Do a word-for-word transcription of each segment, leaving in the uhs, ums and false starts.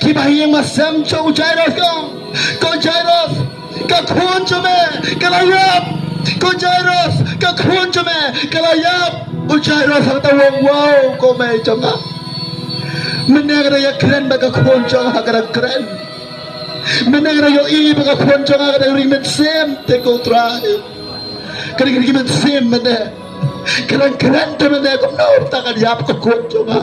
Ki bahaïing basem jong u Jairus ki ong, ko Jairus, ka khun jong me ka la ïap. Ko Jairus, ka khun jong me ka la ïap. U Jairus hangta u ong, wow, ko mei jong nga, mynne ka dang ïakren ba ka khun jong nga ka dang kren. Mynne ka dang ïohi ba ka khun jong nga ka dang ring mynsiem te ko Trai. Ka dang ring mynsiem mynne. Ka dang kren te mynne, kumno ta kan ïap ka khun jong nga.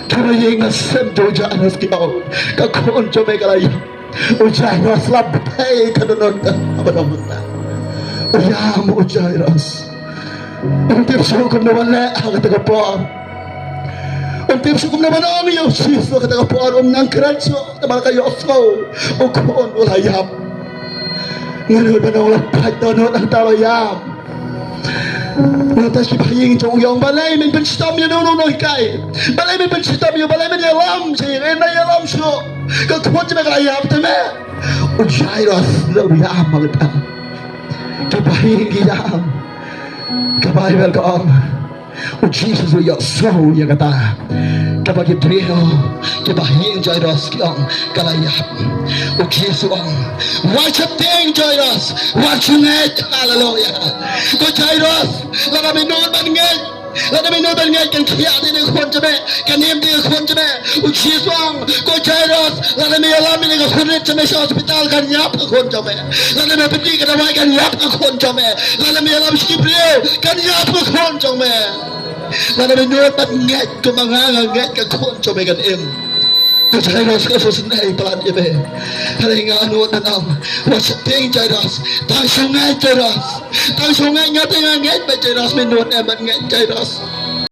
Ki bahaïing basem jong u Jairus ki ong, ka khun jong me ka la ïap. U Jairus la peit ka dohnud ka ba dang mynta. U ïam u Jairus. Um tip shuh kumno ban leh ha kata ka por. Um tip shuh kumno ban ong ïa u Jisu ha kata ka por. Um nang kren shuh namar ka ïohsngew u khun u la ïap. Ngan ïoh ban ong la peit dohnud hangta la ïam. Nangta ki bahaïing jong u ong, balei men pynshitom ïa uno uno uno hikai? Balei men pynshitom ïa u? Balei men ïalam sha ïing? Ïa ïalam shuh. Ka khun jong me ka la ïap te me. U Jairus la u ïam hangta. Ki bahaïing ki ïam. Ka Baibl ka ong, u Jisu u ïohsngew ïa kata. Kaba ki briew, ki bahaïing Jairus ki ong, ka la ïap. U Jisu u ong, wat sheptieng Jairus, wat shu ngeit. Haleluya. Ko Jairus, lada me nud ban ngeit, lada me nud ban ngeit, kan khiah te ka khun jong me, kan im te ka khun jong me. U Jisu u ong, ko Jairus, lada me ïalam ïa ka khun rit jong me sha hospital, kan ïap ka khun jong me. Lada me pyni ka dawai, kan ïap ka khun jong me. Lada me ïalam sha ki briew, kan ïap ka khun jong me. Lada me nud ban ngeit kumba nga nga ngeit, ka khun jong me kan im. Ko Jairus, ka sngewsynei palat ïa me. Hynrei nga nud ban ong, wat sheptieng Jairus. Tang shu ngeit Jairus. Tang shu ngeit, nga te nga ngeit beit Jairus, me nud em ban ngeit Jairus.